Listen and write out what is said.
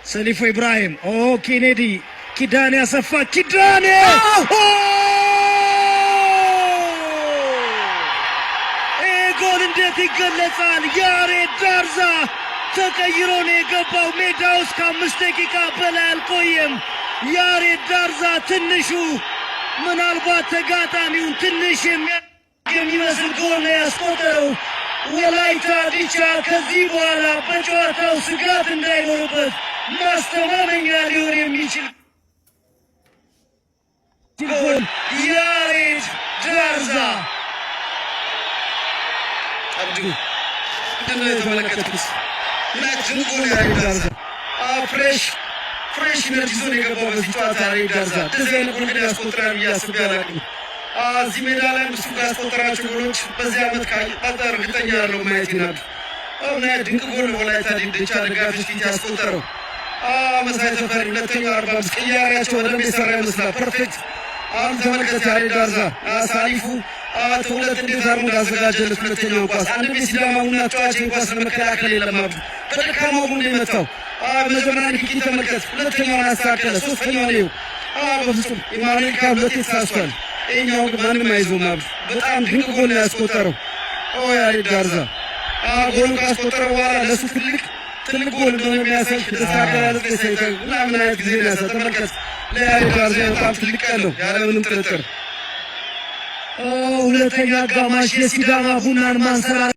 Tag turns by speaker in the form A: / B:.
A: ሰሊፎ ኢብራሂም፣ ኦ ኬኔዲ ኪዳኔ፣ አሰፋ ኪዳኔ! ይህ ጎል እንዴት ይገለጻል? ያሬድ ዳርዛ ተቀይሮ ነው የገባው። ሜዳ ውስጥ ከ5 ደቂቃ በላይ አልቆየም። ያሬድ ዳርዛ ትንሹ ምናልባት ተጋጣሚውን ትንሽ የሚመስል ጎል ነው ያስቆጠረው። ወላይታ ዲቻ ከዚህ በኋላ በጨዋታው ስጋት እንዳይኖርበት ማስተማመኛ ሊሆን የሚችል ጎል ያሬድ ዳርዛ።
B: አብዱ፣ ምንድን ነው የተመለከትኩት? ምን አይነት ድንቅ ጎል ያሬድ ዳርዛ! Fresh fresh energy ይዞ ነው የገባው በዚህ ጨዋታ ያሬድ ዳርዛ። እንደዚህ አይነት ጎል ግን ያስቆጥራል ብዬ አስቤ አላውቅም። እዚህ ሜዳ ላይ እሱ ካስቆጠራቸው ጎሎች በዚህ ዓመት በጣም እርግጠኛ ያለው ማየት ይናል። ምን አይነት ድንቅ ጎል ነው ወላይታ ዲቻ ደጋፊዎች ፊት ያስቆጠረው። መሳይ ተፈሪ ሁለተኛው 45 ቅያሬያቸው በደንብ የሰራ ይመስላል። Perfect። አሁን ተመልከት፣ ያሬድ ዳርዛ ሳሊፉ ሁለት እንዴት አድርጎ እንዳዘጋጀለት ሁለተኛው ኳስ። አንድም የሲዳማ ቡና ተጫዋች ይህን ኳስ ለመከላከል የለም አብዱ፣ በደካማው ጎኑ ነው የመታው። መጀመሪያ ንክኪ ተመልከት፣ ሁለተኛውን አስተካከለ፣ ሶስተኛውን ይኸው። በፍጹም ኢማኑኤል ካ ሁለቴ ተሳስቷል። ይኸኛው ግን ማንም አይዞም አብዱ፣ በጣም ድንቅ ጎል ነው ያስቆጠረው። ኦ ያሬድ ዳርዛ ጎሉ ካስቆጠረ በኋላ ለእሱ ትልቅ ትልቅ ጎል እንደሆነ የሚያሳይ ደስታ አገላለጽ ምናምን አይነት ጊዜ ነው ያሳ ተመልከት። ለያሬድ ዳርዛ በጣም ትልቅ ያለው ያለምንም ጥርጥር።
A: ሁለተኛ አጋማሽ የሲዳማ ቡናን ማንሰራራት